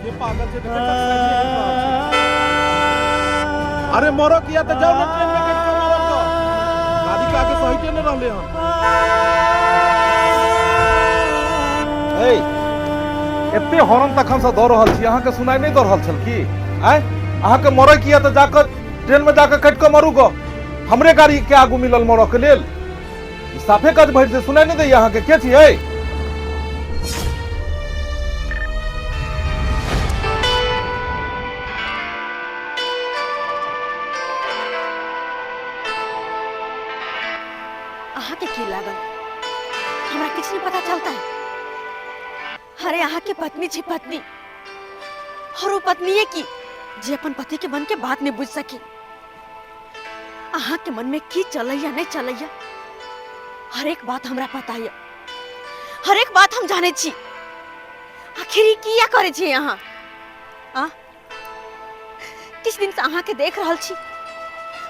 ये पागल छै देखै छह साइकिल आबि रहल छै। अरे मरो किया तऽ जाउ ने ट्रेन में कटि कऽ मरब तऽ गाड़ी के आगे सहिते नहि रहले हन। ए, एते हॉर्न तखन से दऽ रहल छी, अहाँके सुनाई नहि दऽ रहल छल की? आँय, अहाँके मरै किया तऽ जाकऽ ट्रेन में जाकऽ कटि कऽ मरू गऽ, हमरे गाड़ी के आगू मिलल मरऽ के लेल ई साफे काज भरि से सुनाई नहि दैया अहाँके? के छियै? अहाँके की लागल हमरा किछु नहीं पता चलता है? अरे अहाँके पत्नी छी पत्नी, और वो पत्नी की जे अपन पति के मन के बात नहीं बुझ सकी। अहाँ के मन में की चलैया नहीं चलैया हर एक बात हमरा पता है, हर एक बात हम जाने छी। आखिर ई किया करे छी अहाँ? आ किछु दिन से अहाँ के देख रहल छी,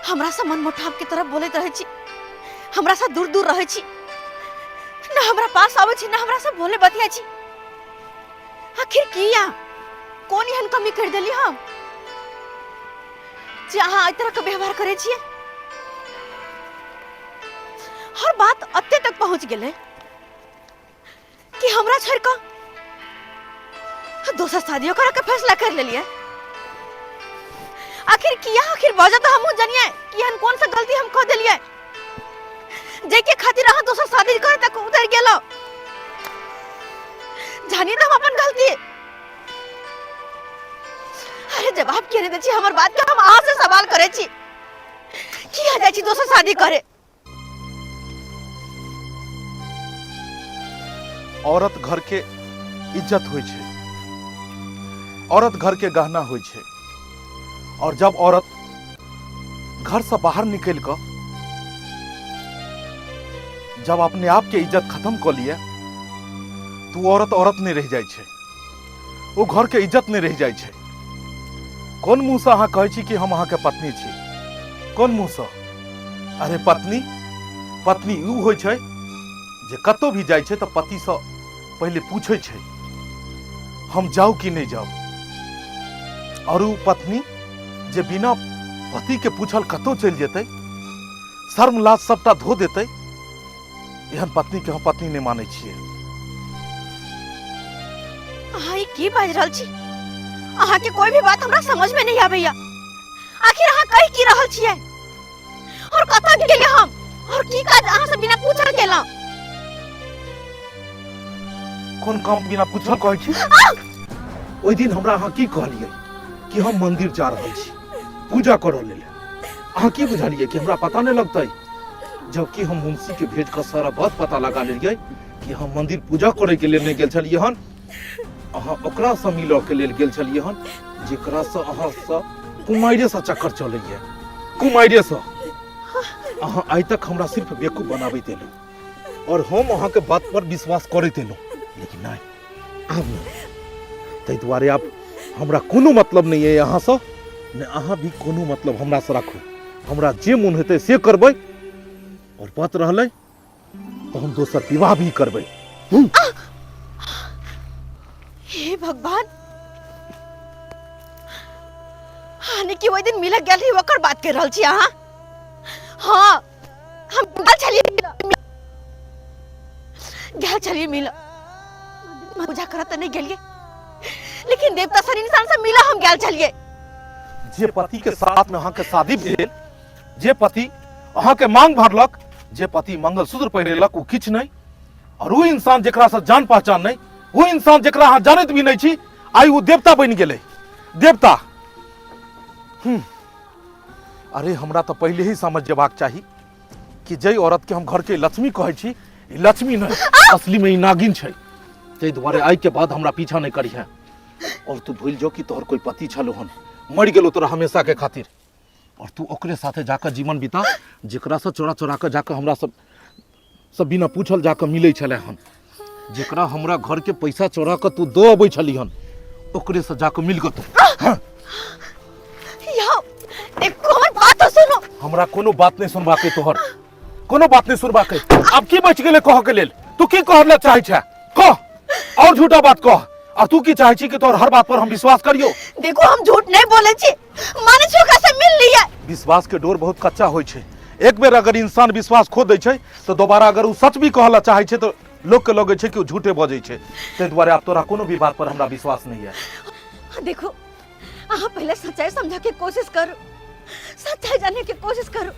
हमरा से मन मुटाव के तरफ बोलैत रहै छी, हमरा से दूर दूर रहै छी, ना हमरा पास आबै छी, ना हमरा से बोले बतिया छी। आखिर किया, कोन एहन कमी कर देली हम जे अहाँ एहि तरह के व्यवहार करै छियै? हर बात अते तक पहुंच गेलै कि हमरा छोड़ कऽ दोसर शादियो करे के फैसला कर लेलियै। आखिर किया? आखिर वजह तो हमहूँ जनिए कि एहन कोन सा गलती हम कऽ देलियै जेके खातिर अहाँ दोसर शादी करे तक उतर गेलो। जानिए तो हम अपन गलती। अरे जवाब किया नहीं दै छी हमर बात के? हम अहाँ से सवाल करे छी, किया जाइ छी दोसर शादी करे? औरत घर के इज्जत होइ छै, औरत घर के गहना होइ छै, और जब औरत घर से बाहर निकल कऽ जब अपने आप के इज्जत खत्म कऽ लिए तो औरत औरत नहीं रह जाइ छै, वो घर के इज्जत नहीं रह जाइ छै। कोन मुँह से अहाँ कहै छी कि हम अहाँके पत्नी छी? कोन मुँह से? अरे पत्नी पत्नी उ होइ छै जे कतौ भी जाइ छै तऽ पतिसँ पहिले पूछै छै हम जाउ कि नहि जाउ, और उ पत्नी जे बिना पति के पूछल कतौ चलि जेतै, शर्म लाज सबटा धो देतै, एहन पत्नी के हम पत्नी नहि मानै छियै। अहाँ ई की बाजि रहल छी? अहाँ के कोई भी बात हमरा समझ में नहीं आबैया। आखिर अहाँ कहि की रहल छियै और कतऽ गेलियै हम और की काज अहाँ से बिना पूछल केलहुँ? कोन काम बिना पूछल कहै छी? ओहि दिन हमरा अहाँ की कहलियै कि हम मंदिर जा रहल छी पूजा करऽ लेल। अहाँ की बुझलियै कि हमरा पता नहि लगतै? जबकि हम मुंशी के भेज कऽ सारा बात पता लगा लेलियै कि हम मंदिर पूजा करे के लेल नहि गेल छलियै हन, अहाँ ओकरा से मिलऽ के लेल गेल छलियै हन जेकरा से अहाँ से कुमारिये से चक्कर चलैया, कुमारिये से। अहाँ आइ तक हमरा सिर्फ बेवकूफ बनाबैत एलहुँ और हम अहाँके बात पर विश्वास करैत एलहुँ, लेकिन नहि, आब नहि। ताहि दुआरे आब हमरा कोनो मतलब नहि अइ अहाँसँ, ने अहाँ भी कोनो मतलब हमरासँ राखू। हमरा जे मोन हेतै से करबै, और बात रहलै तऽ हम दोसर विवाह भी करबै। हे भगवान, हानि कि ओहि दिन मिलऽ गेल रही ओकर बात कर रहल छी अहाँ? हाँ, हम गेल छलियै मिलऽ, गेल छलियै मिलऽ, पूजा करऽ तऽ नहि गेलियै, लेकिन देवता सन इंसान से मिलऽ हम गेल छलियै। जे पति के साथ में अहाँके शादी भेल, जे पति अहाँके मांग भरलक, जे पति मंगलसूत्र पहिरेलक, ओ किछु नहि, और ओ इंसान जेकरा से जान पहचान नहीं, ओ इंसान जेकरा अहाँ जानैत भी नहीं छी, आइ ओ देवता बनि गेलै, देवता। अरे हमरा तऽ पहिले ही समझ जेबाक चाही कि जै औरत के हम घर के लक्ष्मी कहै छी, ई लक्ष्मी नहीं, असली में ई नागिन छै। ताहि दुआरे आइ के बाद हमरा पीछा नहीं करिहे, और तू भूल जो कि तोहर कोई पति छलो हन, मरि गेलो तोरा हमेशा के खातिर, और तू ओकरे साथे जाकर जीवन बिता जेकरा से चोरा चोरा के जाकर हमरा सब सब बिना पूछल जाकर मिलै छलै हन, जेकरा हमरा घर के पैसा चोरा के तू दो अबै छली हन, ओकरे से जाकर मिल के तू। हाँ। यौ, देखो हमर बात तो सुनो। हमरा कोनो बात नहीं सुनबाक अइ तोहर, कोनो बात नहीं सुनबाक अइ। आब की बचि गेलै कहऽ के लेल? तू की कहऽ लए चाहै छे? कह, और झूठा बात कह, आ तू की चाहे छी कि तोहर हर बात पर हम विश्वास करियो? देखो, हम झूठ नहीं बोले छी, माने छी ओकरा से मिल लिया। विश्वास के डोर बहुत कच्चा होइ छै। एक बेर अगर इंसान विश्वास खो दै छै तऽ दोबारा अगर ओ सच भी कहला चाहे छै तऽ लोक के लगै छै कि ओ झूठे बजै छै। ताहि दुआरे आब तोरा कोनो भी बात पर हमरा विश्वास नहीं है। देखो, अहाँ पहले सच्चाई समझे के कोशिश करू, सच्चाई जाने के कोशिश करू।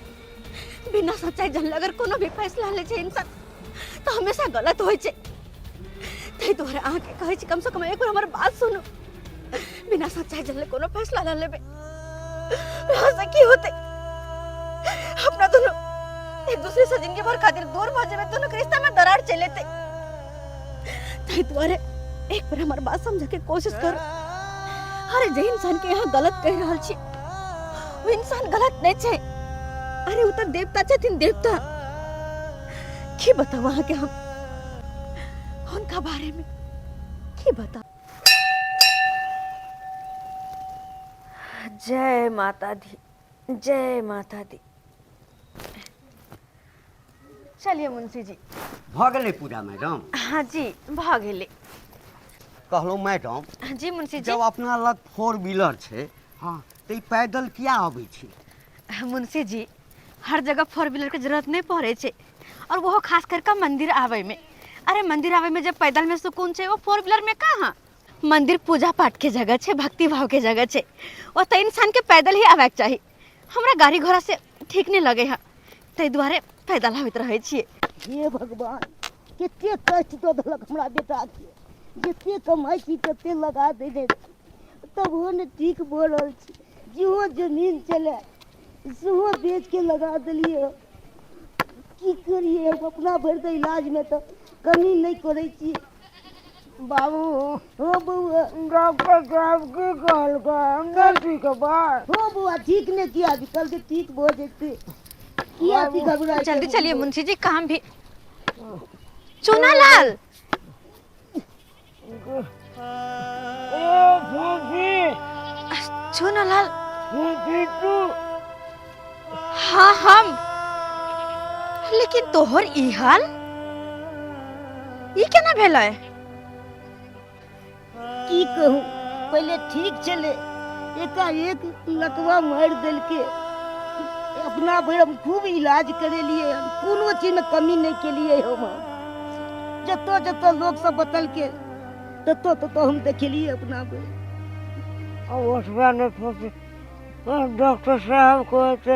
बिना सच्चाई जानले अगर कोनो भी फैसला ले छै इंसान तो हमेशा गलत होइ छै। ताहि दुआरे अहाँके कहै छी, कम से कम एक बार हमर बात सुनू। बिना सच्चाई जानले कोनो फैसला न लेबै, यहाँ से की होते? अपना दोनों एक दूसरे से जिंदगी भर खातिर दूर भ जेबै, दोनों के रिश्ता में दरार चलि एतै। ताहि दुआरे एक बार हमर बात समझे के कोशिश करू। अरे, जे इंसान के यहाँ गलत कहि रहल छी ओ इंसान गलत नहीं छै। अरे, ओ तऽ देवता छथिन, देवता। की बताउ अहाँके हम हुनका बारे में, की बताउ? जय माता दी, जय माता दी। चलिए मुंशी जी। भऽ गेलै पूजा मैडम? हाँ जी, भऽ गेलै। कहलहुँ मैडम। जी मुंशी जी। जब अपना लग फोर व्हीलर छै, हाँ, तऽ ई पैदल किया अबै छी? मुंशी जी, हर जगह फोर व्हीलर के जरूरत नहीं पड़े छै, और वो खास करके मंदिर आवे में। अरे, मंदिर आवे में जब पैदल में सुकून छै, वो फोर व्हीलर में कहाँ? मंदिर पूजा पाठ के जगह छै, भक्ति भाव के जगह छै, ओतऽ इंसान के पैदल ही आवे के चाही। हमरा गाड़ी घोड़ा से ठीक नहीं लगे है, ताहि दुआरे पैदल आबैत रहै छियै। हे भगवान, कते कष्ट दऽ देलक हमरा बेटाके। जते कमाइ छी तते लगा देने छी, तबो ने ठीक भऽ रहल छै। जेहो जमीन छलै सेहो बेचके लगा देलियै। की करियै हम? अपना भरि तऽ इलाजमे तऽ कमी नहि करै छियै। बाबू। हो बौआ। डॉक्टर साहब की कहलकै? हम नहि ठीक हेबै? हो बौआ, ठीक ने किया? कहलकै ठीक भऽ जेतै। किया अथी घबराइ? जल्दी चलिए मुंशी जी, काम भी। चूना लाल। ए फूफी। चूना लाल। फूफी तू? हाँ हम, लेकिन तोहर ई हाल ई केना भेलै? की कहूँ, पहिले ठीक छलै, एकाएक लकवा मारि देलकै। अपना भरि हम खूब इलाज करेलियै हन, कोनो चीजमे कमी नहि केलियै हम। जतऽ जतऽ लोक सब बतलकै ततऽ ततऽ हम देखेलियै अपना भरि। ओतबा नहि फूफी, डॉक्टर साहब कहते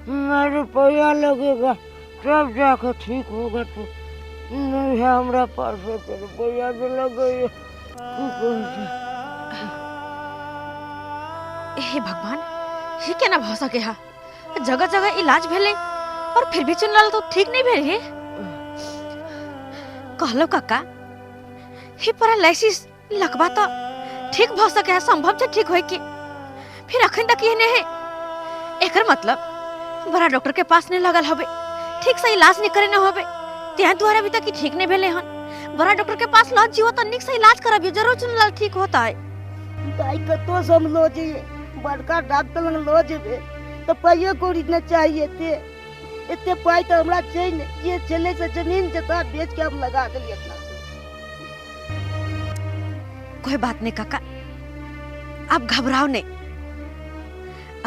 मैं रुपया लगेगा तब जाके ठीक होगा। तू नहीं है हमरा पास ओते रुपया जो लगैया, की कहै छै? हे भगवान, हे केना भऽ सके हा? जगह जगह इलाज भेलै और फिर भी चुनलाल तो ठीक नहीं भेल। हे कहलो काका, हे पैरालिसिस लकवा तो ठीक भऽ सके है, संभव छै ठीक होय के, फिर अखन तक एहने है। एकर मतलब बड़ा डॉक्टर के पास नहीं लगल हबे, ठीक से इलाज नहीं करे न होबे, तें दुआरे अभी तक ई ठीक नहीं भेले हन। बड़ा डॉक्टर के पास लऽ जियो तऽ नीक से इलाज करबियो, जरूर चुनलाल ठीक होता है। दाइ, कतौ से हम लऽ जइयै? बड़का डॉक्टर लग लऽ जेबै तऽ पाइयो कौड़ी ने चाही। एते एते पाइ तऽ हमरा छै ने। जे छलै से जमीन जथा बेच के हम लगा देलियै अपना। कोई बात नहीं काका, आप घबराओ नहीं।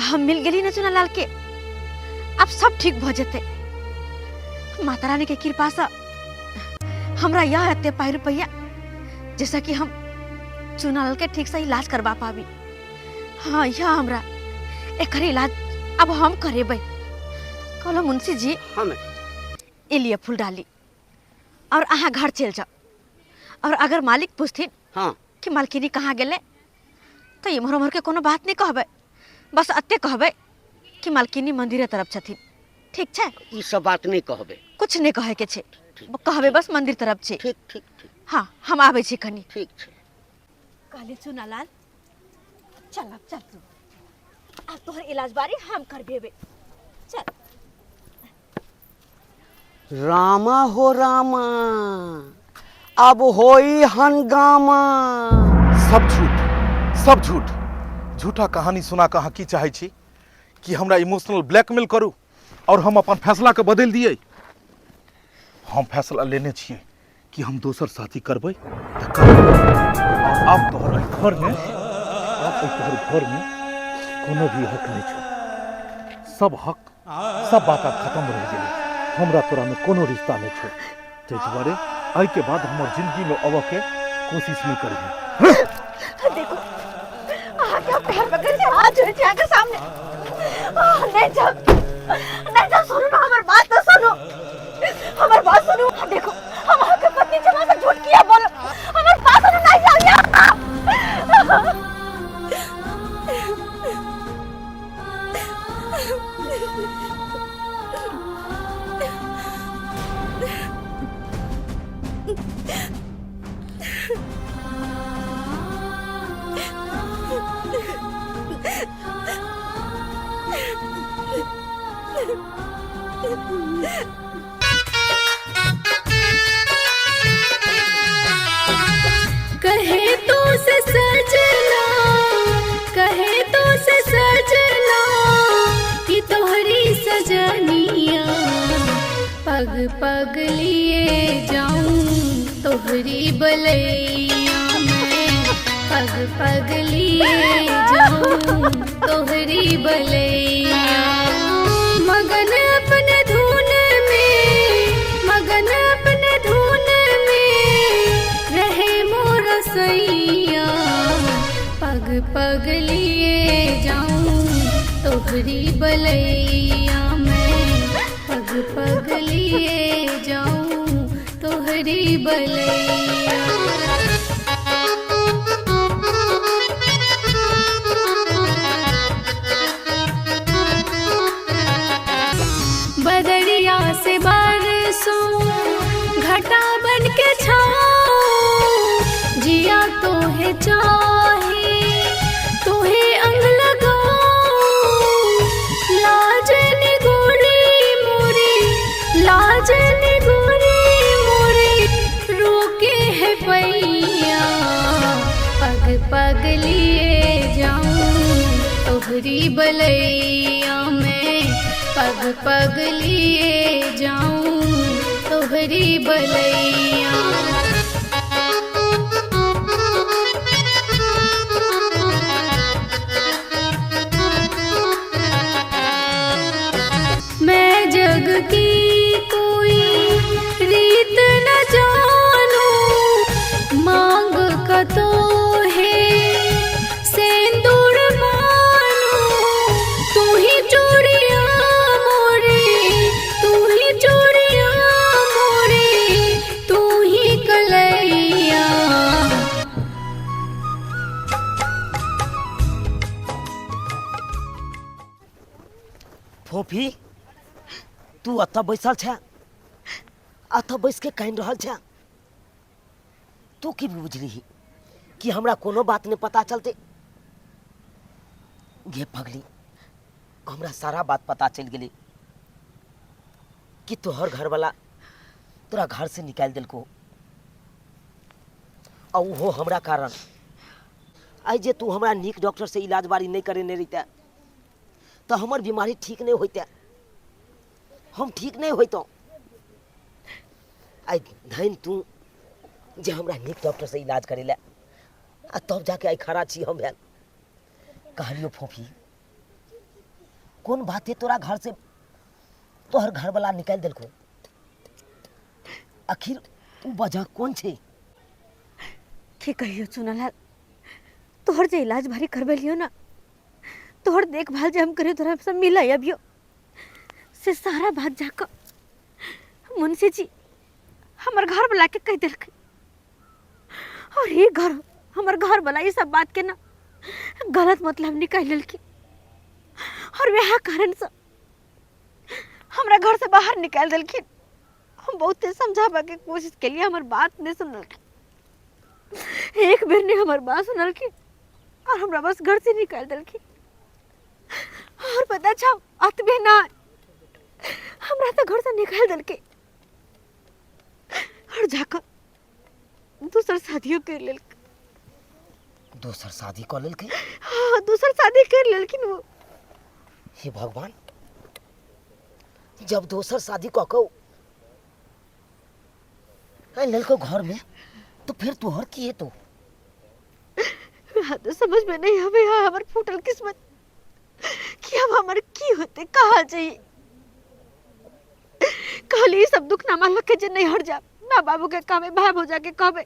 हम मिल गेली ना चुनालाल के, अब सब ठीक भ जेते माता रानी के कृपा से। हमरा यह एते पाई रुपया जैसा कि हम चुनालाल के ठीक से इलाज करवा पाबी। हाँ, यह हमरा एकर इलाज अब हम करेबै। कहलो मुंशी जी। हाँ मैडम। एलिए फूल डाली और अहाँ घर चल जाओ, और अगर मालिक पूछथिन कि मालकिनी कहाँ गेलै, तऽ इम्हर उम्हर के कोनो बात नहीं कहबै, बस एते कहबै कि मालकिनी मंदिरे तरफ छथिन। ठीक छै? ई सब बात नहीं कहबै? कुछ नहीं कहे के छै, कहबै बस मंदिर तरफ छै। ठीक ठीक ठीक। हाँ, हम आबै छी कनी। ठीक छै। कहली चुनालाल, चल अब चल तू, अब तोहर इलाज बारी हम करबेबे, चल। रामा हो रामा, अब होई हंगामा। सब झूठ, सब झूठ। झूठा कहानी सुना कऽ अहाँ की चाहै छी? कि हमरा इमोशनल ब्लैकमेल करू और हम अपन फैसला के बदलि दियै? हम फैसला लेने छियै कि हम दोसर शादी करबै तऽ करबै। और आब तोहर एहि घरमे, आब एहि तोहर घरमे कोनो भी हक नहि छौ। सब हक सब बात आब खत्म रहि गेलै। हमरा तोरामे कोनो रिश्ता नहि छौ, ताहि दुआरे एहिके बाद हमर जिंदगीमे अबऽके कोशिश नहि करिहे। देखो अहाँ के पैर पकड़ के हाथ जोड़े छी अहाँके सामने। आह, नहीं जाओ, नहीं जाओ, सुनू ना हमर बात तो सुनू, हमर बात सुनू। देखो हम अहाँके पत्नी छी, हमरा से झूठ किया बोलो, हमर बात सुनू, नहीं जाओ यार। कहे तो से सजना, कहे तो से सजना कि तोहरी सजनिया, पग पग लिए जाऊं तोहरी बलैया में, पग पग लिए जाऊं तोहरी बलैया। मगन अपने धुन में, मगन अपने धुन में रहे मोर सैया, पग पग लिए जाऊं तोहरी बलैया में, पग पग लिए जाऊं तोहरी बलैया। बदरिया से बरसों घटा बन के छाऊं, जिया तो है चाहे तोहे अंग लगाऊं, लाज निगोरी मोरी, लाज निगोरी मोरी रोके है पैया, पग पग लिए जाऊं तोहरी बलैया में, पग पग लिए जाऊं तोहरी बलैया। मैं जग की कोई रीत न जानूं, मांग का तो है सिंदूर मानूं, तू ही चूड़िया मोरी, तू ही चूड़िया मोरी, तू ही कलैया। फोफी तू अतऽ बैसल छे, अतऽ बैस के कानि रहल छे, तू की बुझलिही कि हमरा कोनो बात नहीं पता चलते? गे पगली, हमरा सारा बात पता चल गेलै कि तोहर घरवाला तोरा घर से निकालि देलको, आ ओहो हमरा कारण। आइ जे तू हमरा नीक डॉक्टर से इलाज बारी नहीं करेने रहिते तऽ हमर बीमारी ठीक नहीं होइते, हम ठीक नहीं होइतौं। आइ धन तू जे हमरा नीक डॉक्टर से इलाज करेले, आ तब जाके आइ खड़ा छी हम भेल। कहलियो फोफी, कोन बाते तोरा घर से तोहर घरवाला निकालि देलको? आखिर उ वजह कोन छै? की कहियो चुनालाल, तोहर जे इलाज भारी करबेलियो ना, तोहर देखभाल जे हम करियो, तोरा सब मिले अभियो से सारा बात जाकर मुंशी जी हमर घर वाला के कह देलकै, और ये घर हमर घर वाला ये सब बात के ना गलत मतलब निकाल लेलकै, और वह कारण से हमरा घर से बाहर निकाल देलखिन। हम बहुते समझाबे के कोशिश केलिए, हमर बात नहीं सुनलखिन, एक बेर नहीं हमर बात सुनलखिन और हमरा बस घर से निकाल देलखिन। और पता छौ अतबे ना हमरा तो घर से निकाल देलकै और जाकर दोसर शादियों कर लेलकै। दोसर शादी कऽ लेलकै? हाँ, दोसर शादी कर लेलखिन वो। हे भगवान, जब दोसर शादी कऽ कऽ आनि लेलको घर में तो फिर तोहर की हेतो? हाँ तो समझ में नहीं आवे है हमर फूटल किस्मत कि अब हमर की होते, कहाँ जाई। कहली सब दुख ना मानल के जे नहीं हट जा, माँ बाबू के कहबे, भाई भौजा के कहबे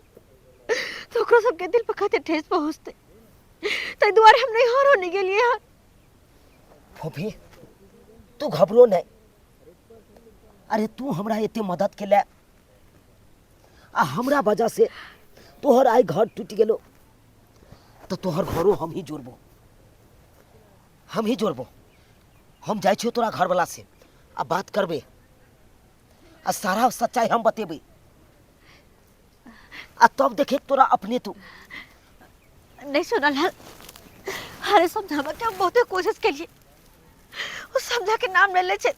तो ओकरो सबके दिल पर कते ठेस पहुँचते, ताहि दुआरे हम नहीं हर होने गेलिए हन। फोफी तू घबरो नहीं, अरे तू हमरा एते मदद के ले आ हमरा वजह से तोहर आइ घर टूटि गेलो तो तोहर घरो हम ही जोड़बो, हम ही जोड़बो। हम जाइ छियो तोरा घरवाला से आ बात करबे आ सारा सच्चाई हम बतेबे आ तब देखे तोरा अपने तू नहीं सुनल हल। अरे समझावा के हम बहुते कोशिश केलिए, वो समझा के नाम ले ले छे।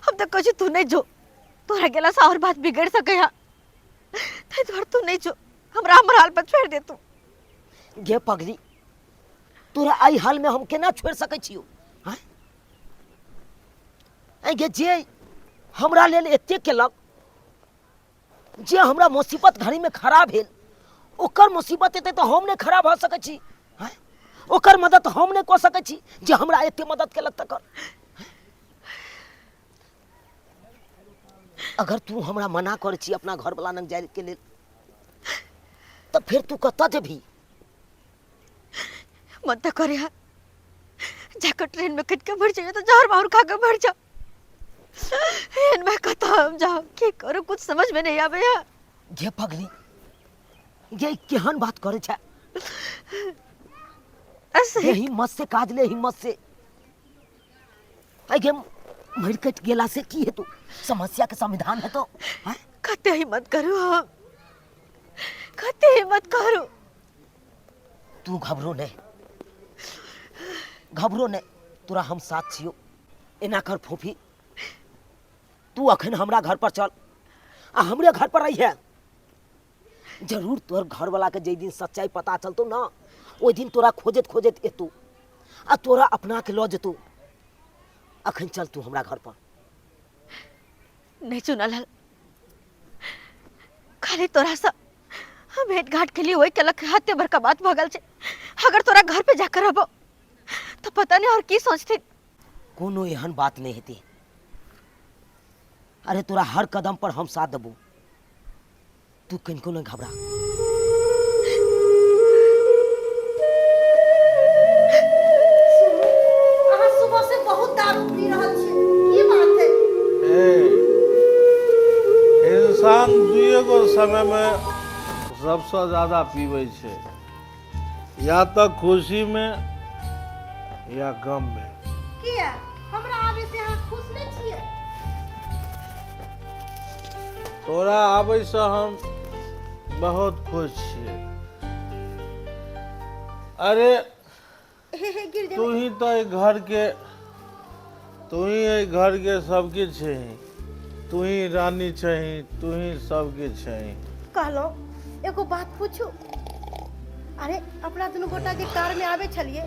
हम तो कहै छी तू नहीं जो, तोरा गेला से और बात बिगड़ सके है, ताहि दुआरे तू नहीं जो, हमरा हमर हाल पर छोड़ दे तू। गे पगली, तोरा एहि हाल में हम केना छोड़ सकै छियौ? हाँ गे, जे हमरा लेल एते केलक, जे हमरा मुसीबत घड़ी में खड़ा भेल, ओकर मुसीबत एतै तऽ हम नहि खड़ा भऽ सकै छी? हाँ ओकर मदद हम नहि कऽ सकै छी जे हमरा एते मदद केलक तकर? अगर तू हमरा मना करै छी अपना घरवला लग जाय के लेल तऽ फेर तू कतऽ जेबही? मन तऽ करे है जाकर ट्रेन में कट के मर जाइए तो जहर माहौर खा के मर जाओ। एहन में कतऽ हम जाओ, की करू, कुछ समझ में नहीं आवे है। गे पगली, गे केहन बात करे छै? ऐसे गे हिम्मत से काज ले, हिम्मत से। आई गे मरि कटि गेला से की हेतौ? समस्या के समाधान हेतौ? आँय? कते हिम्मत करू हम, कते हिम्मत करू। तू घबरो नहीं, घबरो नहीं, तोरा हम साथ छियो। एना कर फोफी, तू अखन हमरा घर पर चल आ हमरे घर पर रहिहे। जरूर तोहर घरवाला के जै दिन सच्चाई पता चलतो ना, ओहि दिन तोरा खोजत खोजत एतौ आ तोरा अपना के लऽ जेतौ। अखन चल तू हमरा घर पर। नहीं चुनल, खाली तोरा से हम भेंट घाट के लिए वही केलक, हाथे बड़का बात भऽ गेल छै। अगर तोरा घर पे जाकर रहबो तो पता नहीं और की सोचते। कोनो एहन बात नहीं हेतै। अरे तोरा हर कदम पर हम साथ देबो, तू कनिको नहीं घबरा। अहाँ सुबह से बहुत दारू पी रहल छी, की बात है? ए, इंसान दुए गो समय में सबसे ज्यादा पीबै छै, या तऽ खुशी में या गम में। किया हमरा आबे से अहाँ खुश नहीं छियै? तोरा आबै से हम बहुत खुश छियै। अरे हे हे गिर तू जेबै। ही तो एहि घर के, तू ही एहि घर के सब किछु छही, तू ही रानी छही, तू ही सब किछु छही। कहलो एगो बात पूछू? अरे अपना दुनू गोटा जे कार में आबे छलिए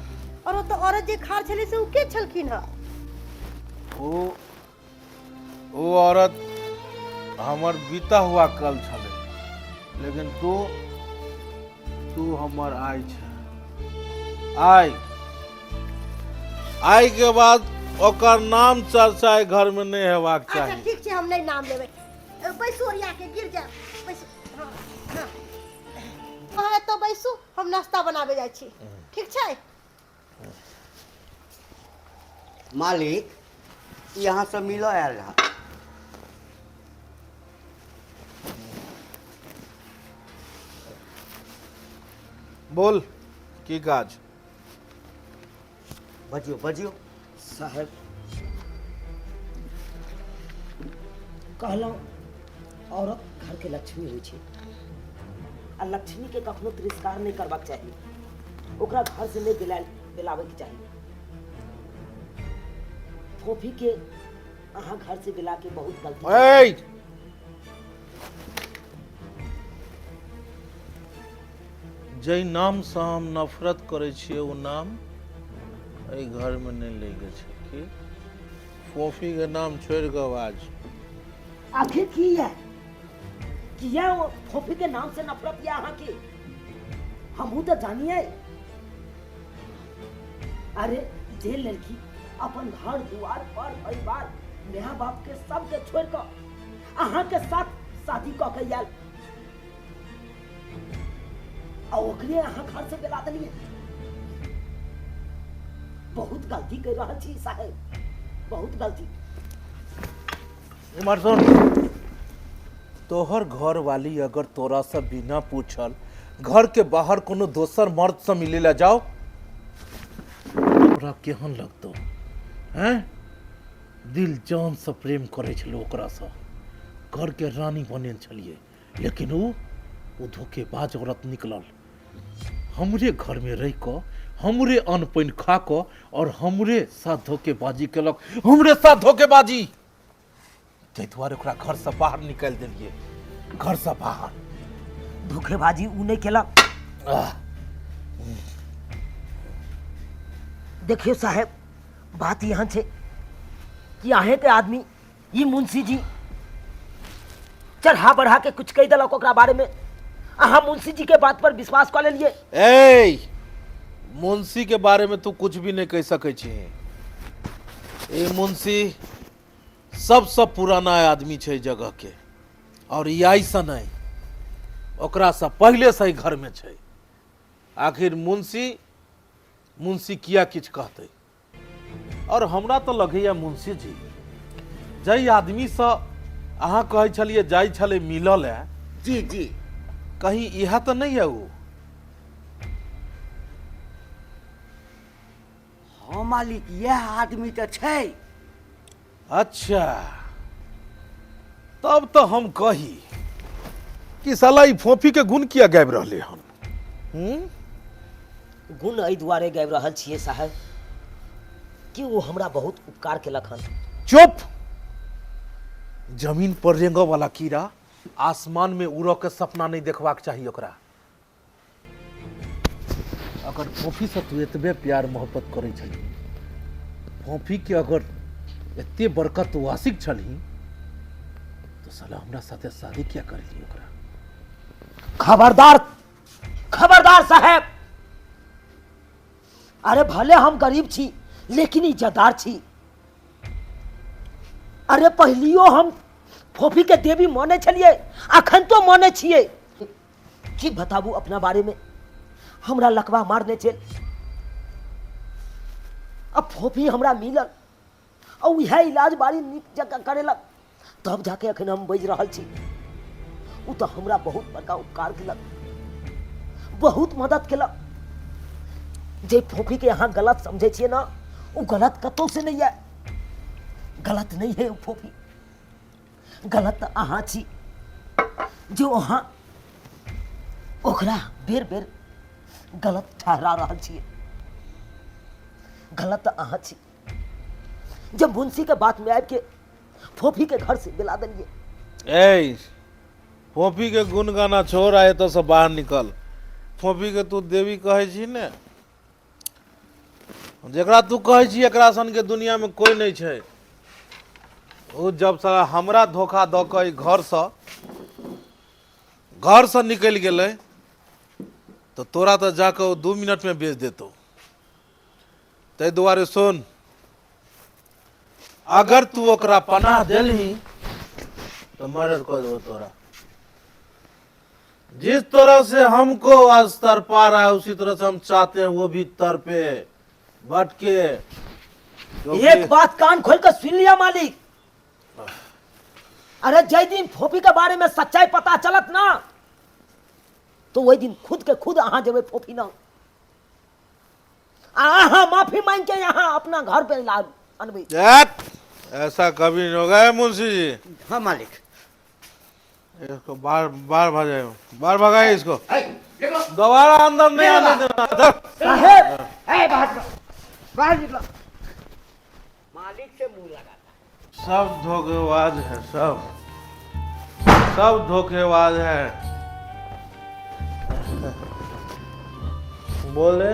और ओतऽ औरत जे खार छलै से उ के छलखिन हँ? ओ औरत हमर बीता हुआ कल छलै, लेकिन तू तू हमर आइ छै। आइ आइ के बाद ओकर नाम चर्चा एहि घर में नहीं हेबाक अच्छा चाही। ठीक छै, हम नहीं नाम लेबै। बैसू, ओरिया के गिर जायब, बैसू। हाँ हाँ अहाँ एतऽ बैसू, हम नाश्ता बनाबे जाइ छी, ठीक छै? मालिक यहाँ से मिलो आयल रहा। बोल की काज? बजियो बजियो। साहेब कहलहुँ औरत घर के लक्ष्मी होइ छै आ लक्ष्मी के कखनो तिरस्कार नहीं करबाक चाही, ओकरा घर से नहीं दिलाबैके चाही। फोफी के अहाँ घर से दिला के बहुत गलती। ए! जै नाम से हम नफरत करै छियै ओ नाम एहि घर में नहीं लैके छै। कि फोफी के नाम छोड़ि कऽ बाज। आखिर की है? किया वो फोफी के नाम से नफरत या अहाँके? हमहूँ तऽ जानिए। अरे जे लड़की अपन घर दुआर पर परिवार माय बाप के सबके छोड़ कऽ अहाँके साथ शादी कऽ के आयल आ ओकरे अहाँ घर से बेला देलियै, बहुत गलती कर रहल छी साहेब, बहुत गलती। इमहर सुन, तोहर घर वाली अगर तोरा से बिना पूछल घर के बाहर कोनो दोसर मर्द से मिले ला जाओ, तोरा केहन लगतो? हैं, दिल जान से प्रेम करे छलो ओकरा से, घर के रानी बनेल छलिए, लेकिन उ धोखेबाज औरत निकलल। हमरे घर में रह कऽ हमरे अन्न पानि खा कऽ और हमरे साथ धोखेबाजी केलक, हमरे साथ धोखेबाजी। ताहि दुआरे ओकरा घर से बाहर निकालि देलिए, घर से बाहर। धोखेबाजी उ नहीं केलक। देखियो साहेब, बात यहाँ छे कि अहें के आदमी ई मुंशी जी चढ़ा बढ़ा के कुछ कह देलक ओकरा बारे में, अहाँ मुंशी जी के बात पर विश्वास कऽ लेलिए। ए मुंशी के बारे में तू कुछ भी नहीं कह सकै छी। ए मुंशी सबसे पुराना आदमी छै जगह के, और ई आइ से नहीं, ओकरा से पहले से ही घर में छै। आखिर मुंशी मुंशी किया किछु कहतै? और हमरा तो लगैया मुंशी जी जाहि आदमीसँ अहाँ कहै छलियै जाइ छलै मिलल है, जी जी, कहीं इएह तऽ नहि है ओ? हाँ मालिक, यह आदमी तऽ छै। अच्छा, तब तऽ हम कही कि साला ई फोफी के गुण किया गाबि रहले हन? गुण एहि दुआरे गाबि रहल छियै साहेब कि ओ हमरा बहुत उपकार केलक हन। चुप! जमीन पर रेंगऽ वाला कीड़ा आसमान में उड़ऽ के सपना नहीं देखबाक चाही ओकरा। अगर फोफी से तू एतबे प्यार मोहब्बत करै छलही, फोफी के अगर एते बड़का तू आशिक छलही, तो साला हमरा साथे शादी किया करली ओकरा? खबरदार, खबरदार साहेब, अरे भले हम गरीब छी लेकिन इज्जतदार छी। अरे पहलियो हम फोफी के देवी माने छलिए, अखन तो माने छिए। की बताबू अपना बारे में, हमरा लकवा मारने छल, अब फोफी हमरा मिलल आ उएह इलाज बारी नीक जकाँ करेलक, तब जाके अखन हम बाजि रहल छी। ओ तऽ हमरा बहुत बड़का उपकार केलक, बहुत मदद केलक। जे फोफी के अहाँ गलत समझै छियै ना, ओ गलत कतौ से नहीं है, गलत नहीं है ओ फोफी, गलत तऽ अहाँ छी जो अहाँ ओकरा बेर बेर गलत ठहरा रहल छियै। गलत तऽ अहाँ छी जब मुंशी के बात में आबि के फोफी के घर से बेला देलियै। ए फोफी के गुण गाना छोड़, आ एतऽ से बाहर निकल। फोफी के तू देवी कहै छी ने, जकरा तू कहै छी एकरा सन के दुनिया में कोई नहीं छै। ओ जब सारा हमरा धोखा दऽ कऽ ई घरसँ निकलि गेलै तऽ तोरा तऽ जाकऽ ओ 2 मिनटमे बेच देतौ। ताहि दुआरे सुन, अगर तू ओकरा पनाह देलही तऽ मर्डर कऽ देबो तोरा। जिस तरह से हमको आज तड़पा रहा है उसी तरह से हम चाहते हैं वो भी तड़पे भटके। एक बात कान खोल कर सुन लिया मालिक, अरे जय दिन फोफी के बारे में सच्चाई पता चलत ना तो वही दिन खुद के खुद अहाँ जेबै फोफी ना, आ अहाँ माफी मांग के यहाँ अपना घर पे ला अनबै। ऐसा कभी नहीं होगा है मुंशी जी। हाँ मालिक। इसको बाहर बाहर भगाए, बाहर भगाए इसको, दोबारा अंदर नहीं आने देना। साहेब, ए, बाहर निकलो, बाहर निकलो, मालिक से मुंह लगा। सब धोखेबाज है, सब सब धोखेबाज है। बोले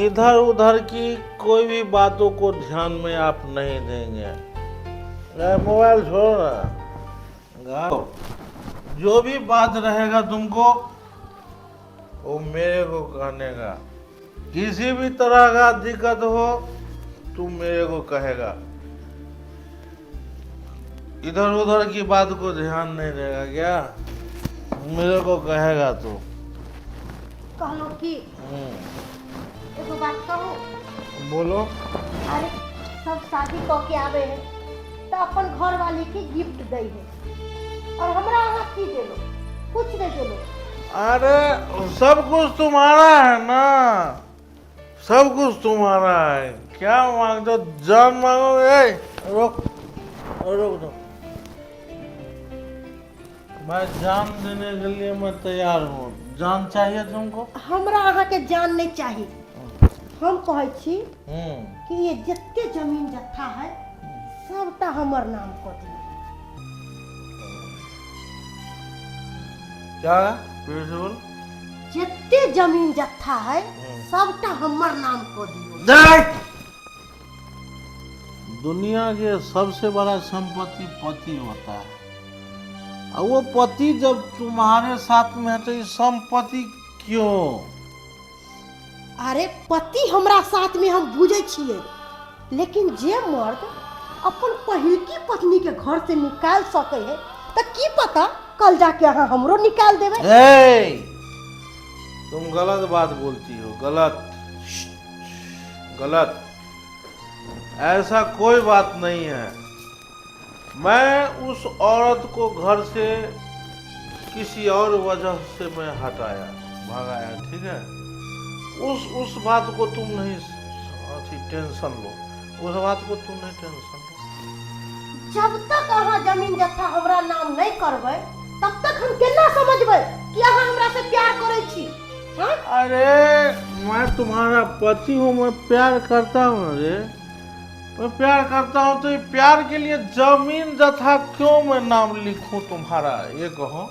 इधर उधर की कोई भी बातों को ध्यान में आप नहीं देंगे। अरे मोबाइल छोड़ो ना, जो भी बात रहेगा तुमको वो मेरे को कहने का। किसी भी तरह का दिक्कत हो तुम मेरे को कहेगा, इधर उधर की बात को ध्यान नहीं देगा क्या, मेरे को कहेगा तू। कहलहुँ कि एगो बात कहू? बोलो। अरे सब शादी कऽ के आबै है तऽ अपन घरवाली के गिफ्ट दै है, और हमरा अहाँ की देलो? कुछ नहीं देलो। अरे सब कुछ तुम्हारा है ना, सब कुछ तुम्हारा है, क्या मांगते हो? जान मांगो? ए रोक रोक दो, मैं जान देने के लिए मैं तैयार हूँ। जान चाहिए तुमको? हमरा अहाँके जान नहीं चाही। हम कहै छी कि ये जते जमीन जत्था है सबटा हमर नाम कऽ दियौ। क्या फिर से बोल? जते जमीन जत्था है सबटा हमर नाम कऽ दियौ। दुनिया के सबसे बड़ा संपत्ति पति होता है, और वो पति जब तुम्हारे साथ में है तो ये संपत्ति क्यों? अरे पति हमरा साथ में हम बुझै छियै, लेकिन जे मर्द अपन पहिलकी पत्नी के घर से निकाल सकै है तऽ की पता कल जाके अहाँ हमरो निकाल देबै। ए, तुम गलत बात बोलती हो, गलत गलत, ऐसा कोई बात नहीं है। मैं उस औरत को घर से किसी और वजह से मैं हटाया भगाया, ठीक है? उस बात को तुम नहीं अथी टेंशन लो, उस बात को तुम नहीं टेंशन लो। जब तक अहाँ जमीन जत्था हमरा नाम नहीं करबै तब तक हम केना समझबै कि अहाँ हमरा से प्यार करै छी? हाँ? अरे मैं तुम्हारा पति हूँ, मैं प्यार करता हूँ। अरे मैं प्यार करता हूँ तो ये प्यार के लिए जमीन जथा क्यों मैं नाम लिखूं तुम्हारा, ये कहो।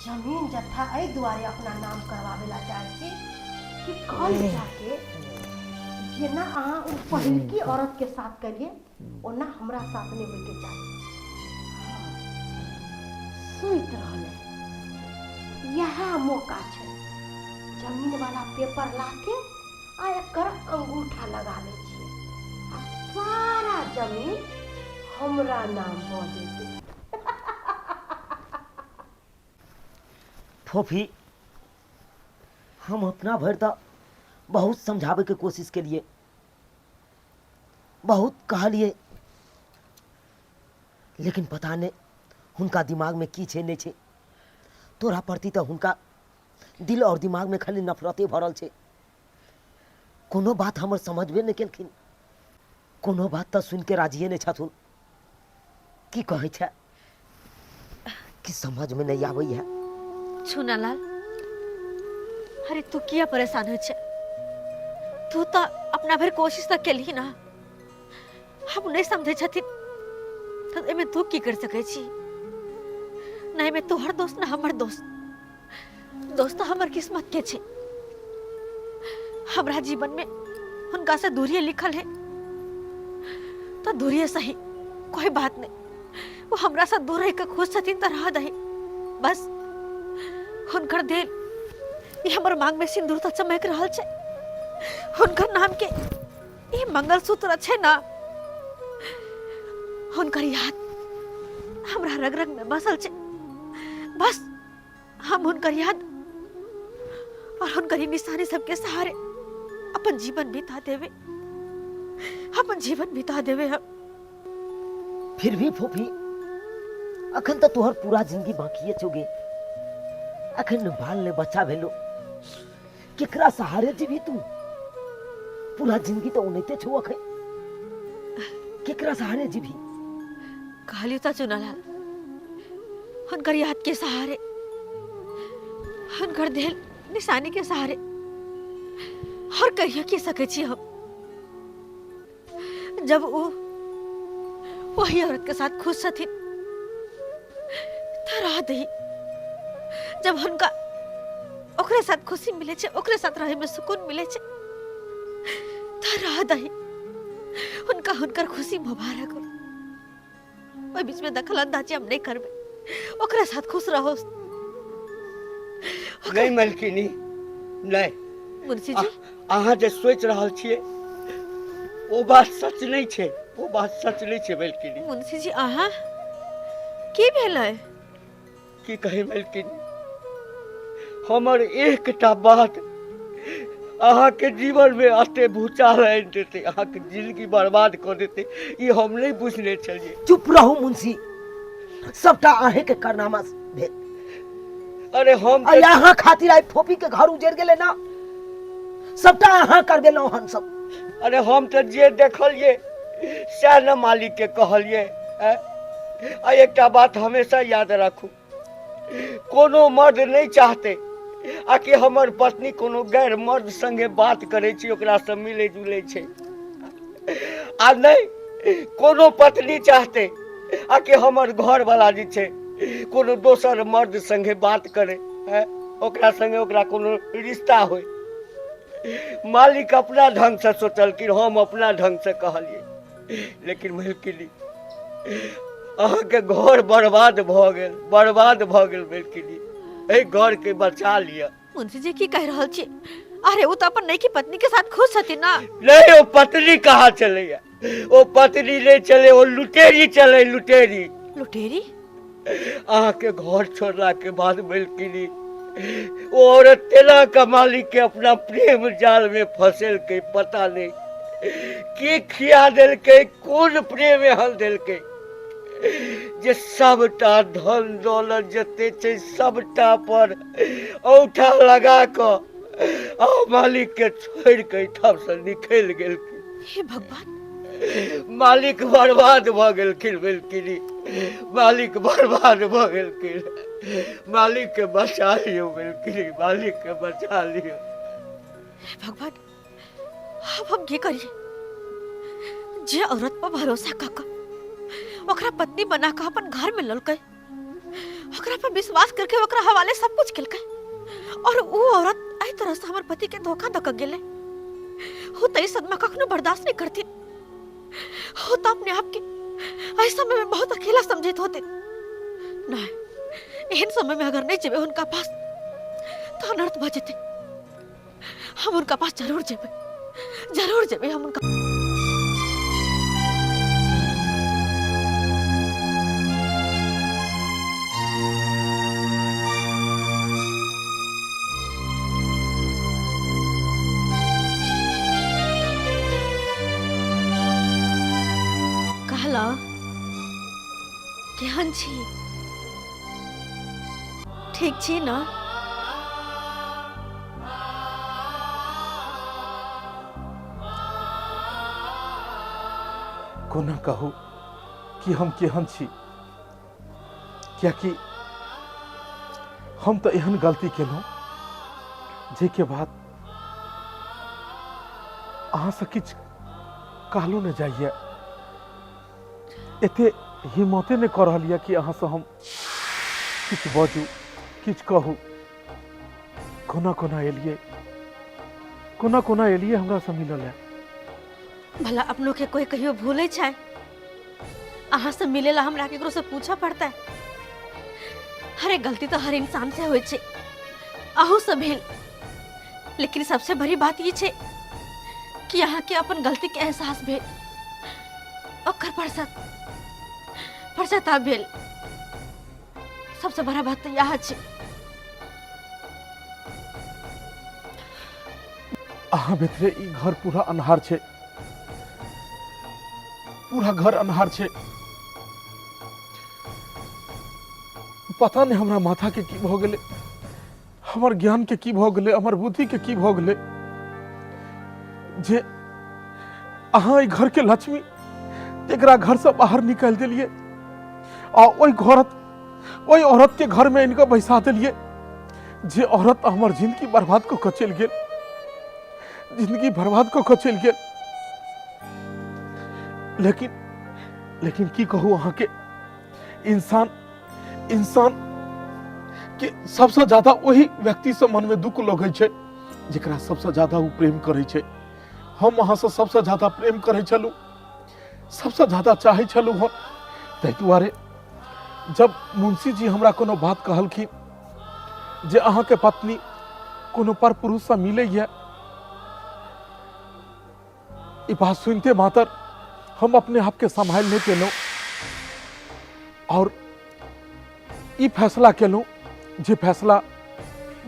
जमीन जत्था एहि दुआरे अपना नाम करवावे ला चाहै छी कि कल जाके जेना अहाँ ओ पहिलकी औरत के साथ करिए ओना हमरा साथ नहीं होइके चाही। सुति रहलै, इएह मौका छै, जमीन वाला पेपर लाके आ एकर अंगूठा लगा लै छियै आ सारा जमीन हमरा नाम भऽ जेतै। फोफी, हम अपना भरि तऽ बहुत समझाबैके कोशिश केलिए, बहुत कहलिए, लेकिन पता नहि हुनका दिमागमे की छै नहि छै। तोरा प्रति तऽ हुनका दिल और दिमागमे खाली नफरते भरल छै। कोनो बात हमर समझबे नहि केलखिन, कोनो बात तऽ सुनिके राजिए नहि छथुन। की कहै छै कि समझमे नहि आबैए। चुनालाल, अरे तू किया परेशान हो छे? तू तऽ अपना भरि कोशिश तऽ केलही ना। हम नहीं समझै छथिन तऽ एहिमे तू की कर सकै छी? ना एहिमे तोहर दोस्त ना हमर दोस्त, दोस्त तऽ हमर किस्मत के छै। हमरा जीवन में हुनका से दूरिये लिखल है तो दूरिये सही, कोई बात नहीं। वो हमरा से दूर रह के खुश छथिन तऽ रह दही, बस हुनकर देल ई हमर मांग में सिंदूर तऽ चमक रहल छै, हुनकर नाम के ई मंगलसूत्र छै ना, हुनकर याद हमरा रग रग में बसल छै। बस हम हुनकर याद और हुनकर ई निशानी सबके सहारे अपन जीवन बिता देवे, अपन जीवन बिता देवे हम। फिर भी फूफी, अखन तऽ तोहर पूरा जिंदगी बाकिए छौ गे। अखन ने बाल ने बच्चा भेलो, केकरा सहारे जीबी तू? पूरा जिंदगी तऽ ओनाहिते छौ, अखन केकरा सहारे जीबी? कहलियो तऽ चुनालाल, हुनकर याद के सहारे, हुनकर देल निशानी के सहारे और कहियो की सकै छी हम। जब वो वही औरत के साथ खुश छथिन तऽ रह दही, जब हुनका ओकरे साथ खुशी मिले छै, ओकरे साथ रहे में सुकून मिले छै तऽ रह दही। हुनका हुनकर खुशी मुबारक हो। ओहि बीच में दखल अंदाजी हम नहीं करबै, ओकरा साथ खुश रहो। नहीं मलकिनी, नहीं। मुंशी जी, अहाँ जे सोच रहल छियै ओ बात सच नहीं छै, ओ बात सच नहीं छै मलकिनी। मुंशी जी, अहाँ की भेलै? की कही मलकिनी, हमर एकटा बात अहाँके जीवन में एते भूचाल आनि देतै, अहाँके जिंदगी बर्बाद कऽ देतै, ई हम नहीं बुझने छलियै। चुप रहू मुंशी, सबटा अहें के कारनामा भेल। अरे हम अरे अहाँ खातिर आइ फोपी के घर उजड़ गेलै ना, सबटा अहाँ करबेलहुँ हन सब। अरे हम तऽ जे देखलियै सएह ने मालिक के कहलियै। आ एकटा बात हमेशा याद राखू, कोनो मर्द नहीं चाहते आ कि हमर पत्नी कोनो गैर मर्द संगे बात करे छी, ओकरा से मिले जुले छै। आ नहीं कोनो पत्नी चाहते आ कि हमर घर वाला जे छै कोनो दोसर मर्द संगे बात करे, ओकरा संगे ओकरा कोनो रिश्ता होय। मालिक अपना ढंग से सोचलखिन, हम अपना ढंग से कहलियै, लेकिन मलकिनी अहाँके घर बर्बाद भऽ गेल, बर्बाद भऽ गेल मलकिनी, एहि घर के बचा लिअ। मुंशी जी की कह रहल छी? अरे वो तो अपन नई पत्नी के साथ खुश छथिन ना। नहीं, वो पत्नी कहाँ चलैया, वो पत्नी नहीं चले, वो लुटेरी चले, लुटेरी। लुटेरी? अहाँके घर छोड़ला के बाद मलकिनी वो औरत तेना का मालिक के अपना प्रेम जाल में फंसेलकै, पता नहीं के खिया देलकै, कोन प्रेम एहन देलकै जे सबटा धन दौलत जते छै सबटा पर औठा लगा कऽ आ मालिक के छोड़ि कऽ एहिठाम से निकलि गेलखिन। हे भगवान, मालिक बर्बाद भऽ गेलखिन मलकिनी, मालिक बर्बाद भऽ गेलखिन। मालिक के बचा लियौ मलकिनी, मालिक के बचा लियौ। हे भगवान, अब हम की करिए? जे औरत पर भरोसा कऽ कऽ ओकरा पत्नी बना कऽ अपन घर में ललकै, ओकरा पर विश्वास करके ओकरा हवाले सब कुछ केलकै, और वो औरत एहि तरह से हमर पति के धोखा दऽ कऽ गेलै। वो तऽ ई सदमा कखनो बर्दाश्त नहीं करथिन। वो तो अपने आप के एहि समय में बहुत अकेला समझैत होते। नहीं, एहन समय में अगर नहीं जेबै हुनका पास तो अनर्थ भऽ जेतै। हम उनका पास जरूर जेबै, जरूर जेबै हम उनका। कहला केहन छी? ठीक छी ना? कोना कहू कि हम केहन छी, कियाकि हम तऽ एहन गलती केलहुँ जाहिके बाद अहाँसँ किछु कहलो नहि जाइए। एते हिम्मते नहि कऽ रहल यऽ कि अहाँसँ हम किछु बाजू, किछु कहू। कोना कोना एलियै, कोना कोना एलियै हमरासँ मिलऽ लए। भला अपनों के कोई कहियो भूले छै? अहाँ से मिले ला हमरा केकरो से पूछऽ पड़तै? अरे गलती तो हर इंसान से होइ छै, अहू से भेल, लेकिन सबसे बड़ी बात ई छै कि अहाँ के अपन गलती के एहसास भेल, ओकर पश्चाताप भेल। सबसे बड़ा बात तो यह छै। अहाँ भितरे ई घर पूरा अन्हार छै, पूरा घर अन्हार छै। पता नहीं हमरा माथा के की भऽ गेलै, हमर ज्ञान के की भऽ गेलै, हमर बुद्धि के की भऽ गेलै जे अहाँ एहि घर के लक्ष्मी एकरा घर से बाहर निकालि देलियै आ ओहि घरत ओहि औरत के घर में इनका बैसा देलियै जे औरत हमर जिंदगी बर्बाद कऽ कऽ चलि गेल, जिंदगी बर्बाद कऽ कऽ चलि गेल। लेकिन लेकिन की कहू अहाँके, इंसान इंसान के सबसे ज्यादा ओही व्यक्ति से मन में दुख लगै छै जेकरा सबसे ज्यादा ओ प्रेम करै छै। हम अहाँ से सबसे ज्यादा प्रेम करै छलहुँ, सबसे ज्यादा चाहै छलहुँ हम, ताहि दुआरे जब मुंशी जी हमरा कोनो बात कहलखिन जे अहाँके पत्नी कोनो पर पुरुषसँ मिलैए, ई बात सुनते मातर हम अपने आप के संभाल नहीं पेलहुँ और ई फैसला केलहुँ जे फैसला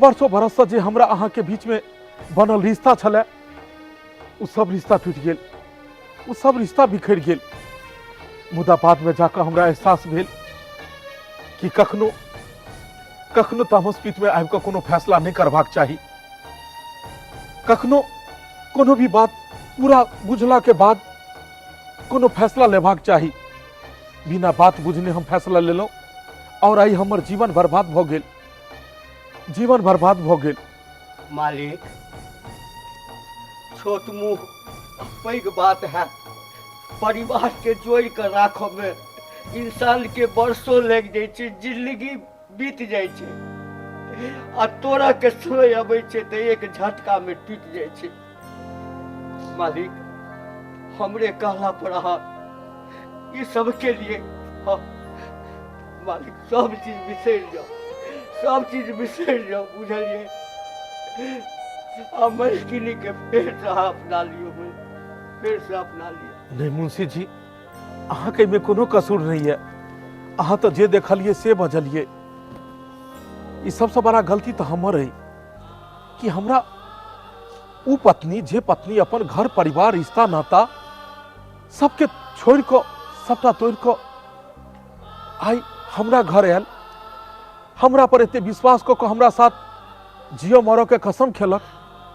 वर्षों बरससँ जे हमरा अहाँके बीचमे बनल रिश्ता छलै ओ सब रिश्ता टूटि गेल, ओ सब रिश्ता बिखरि गेल। मुदा बादमे जाकऽ हमरा एहसास भेल कि कखनो कखनो तामस पीतमे आबि कऽ कोनो फैसला नहि करबाक चाही। कखनो कोनो भी बात पूरा बुझला के बाद कोनो फैसला लेबाक चाही। बिना बात बुझने हम फैसला लेलहुँ और आइ हमर जीवन बर्बाद भऽ गेल, जीवन बर्बाद भऽ गेल। मालिक, छोट मुँह पैघ बात है, परिवार के जोड़ कर राखऽ में इंसान के वर्षों लागि जाइ छै, जिंदगी बीत जाइ छै, आ तोरा के समय अबै छै तऽ एक झटका में टूटि जाइ छै। मालिक, हमरे कहला पर अहाँ ई सब के लिए, हाँ मालिक, सब चीज बिसरि जाओ, सब चीज बिसरि जाओ, बुझलियै? आ मलकिनी के फेर से अहाँ अपना लियौ, फेर से अपना लियौ। नहीं मुंशी जी, अहाँके एहिमे कोनो कसूर नहीं है। अहाँ तऽ जे देखलियै से बजलियै। ई सबसँ बड़ा गलती तऽ हमर है कि हमरा उ पत्नी, जे पत्नी अपन घर परिवार रिश्ता नाता सबके छोड़ि कऽ सबटा तोड़ि कऽ आइ हमरा घर आयल, हमरा पर एते विश्वास कऽ कऽ हमरा साथ जियो मरऽ के कसम खेलक,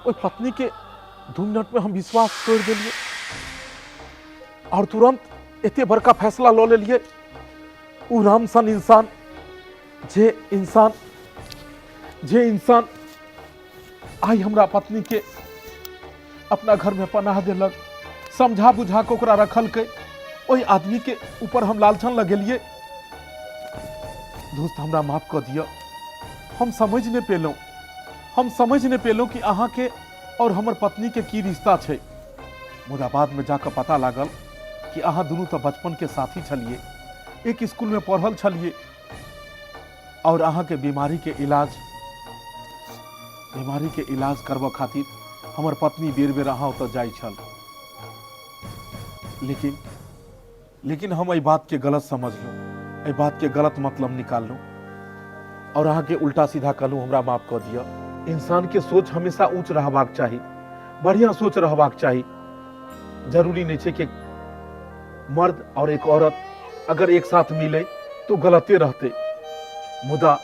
ओहि पत्नी के 2 मिनट में हम विश्वास तोड़ि देलियै और तुरंत एते बड़का फैसला लऽ लेलियै। उ राम सन इंसान, जे इंसान आइ हमरा पत्नी के अपना घर में पनाह देलक, समझा बुझा के ओकरा रखलकै, ओहि आदमी के ऊपर हम लालछन लगेलियै। दोस्त, हमरा माफ कऽ दिअ, हम समझ नहि पेलहुँ, हम समझ नहि पेलहुँ कि अहाँके और हमर पत्नी के की रिश्ता छै। मुदा बाद में जाकऽ पता लागल कि अहाँ दुनू तऽ बचपन के साथी छलियै, एक स्कूल में पढ़ल छलियै और अहाँके बीमारी के इलाज करबऽ खातिर हमर पत्नी बेर बेर अहाँ ओतऽ जाइ छल। लेकिन हम एहि बात के गलत समझलहुँ, एहि बात के गलत मतलब निकाललहुँ और अहाँके उल्टा सीधा कहलहुँ, हमरा माफ कऽ दिअ। इंसान के सोच हमेशा ऊंच रहबाक चाही, बढ़िया सोच रहबाक चाही। जरूरी नहीं छै कि मर्द और एक औरत अगर एक साथ मिले तो गलते रहते, मुदा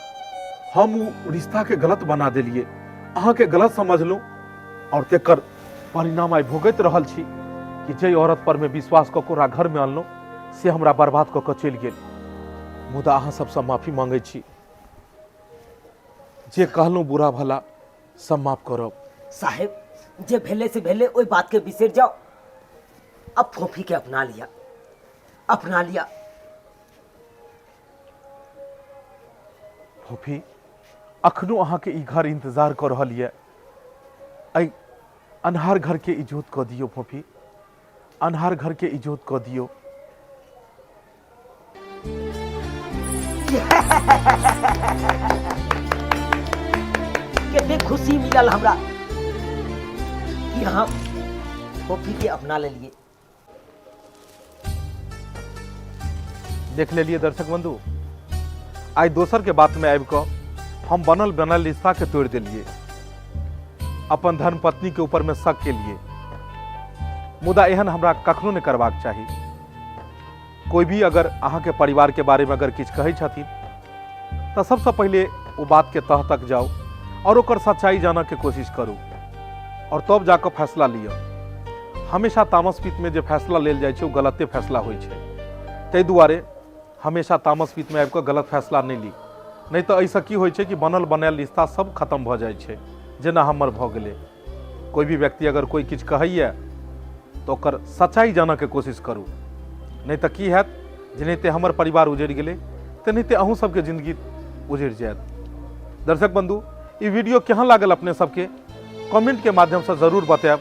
हम उ रिश्ता के गलत बना देलिए, अहाँ के गलत समझलहुँ और तेकर परिणाम आइ भोगैत रहल छी कि जे औरत पर में विश्वास कऽ के ओकरा घर में अनलहुँ से हमरा बर्बाद कऽ के चलि गेल। मुदा अहाँ सबसँ माफी मांगै छी, जे कहलहुँ बुरा भला सब माफ करब। साहेब, जे भेलै से भेलै, ओहि बात के बिसरि जाओ, अब फोफी के अपना लिया, अपना लिया। फोफी, अखनो अहाँके ई घर इंतजार कऽ रहल यऽ, एहि अन्हार घर के इजोत कऽ दियौ फोफी, अन्हार घर के इजोत कऽ दियौ। कते खुशी मिलल हमरा कि हम फोफी के अपना लेलिए। देख लेलिए दर्शक बंधु, आइ दोसर के बात में आबि कऽ हम बनल बनल रिश्ता के तोड़ि देलिए, अपन धर्म पत्नी के ऊपर में शक के लिए। मुदा एहन हमरा कखनो नहि करबाक चाही। कोई भी अगर अहाँ के परिवार के बारे में अगर किछु कहै छथिन तऽ सबसँ पहिले ओ बात के तह तक जाउ और ओकर सच्चाई जानऽ के कोशिश करू और तब जाकऽ फैसला लिअ। हमेशा तामस पित्त में जे फैसला लेल जाइ छै ओ गलते फैसला होइ छै, ताहि दुआरे हमेशा तामस पित्त में आबि कऽ गलत फैसला नहि ली, नहि तऽ एहिसँ की होइ छै कि बनल बनायल रिश्ता सब खत्म भऽ जाइ छै, जेना हमर भऽ गेलै। कोई भी व्यक्ति अगर कोई किछु कहैए तऽ ओकर सच्चाई जानऽके कोशिश करू, नहि तऽ की हैत जेनाहिते हमर परिवार उजड़ि गेलै तेनाहिते अहूँ सबके जिंदगी उजड़ि जायत। दर्शक बंधु, ई वीडियो केहन लागल अपने सबके कमेंटके माध्यमसँ जरूर बतायब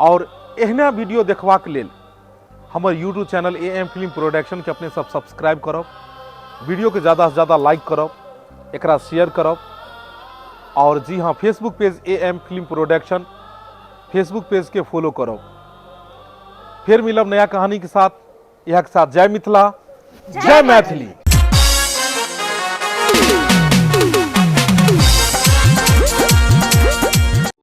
और एहना वीडियो देखबाक लेल हमर YouTube channel A M film प्रोडक्शनके अपने सब सब्सक्राइब करब वीडियो के ज़्यादा से ज़्यादा लाइक करब, एकरा शेयर करब। और जी हाँ, Facebook page A M film production Facebook page के फॉलो करब। फिर मिलब नया कहानी के साथ। यह के साथ जय मिथिला, जय मैथिली।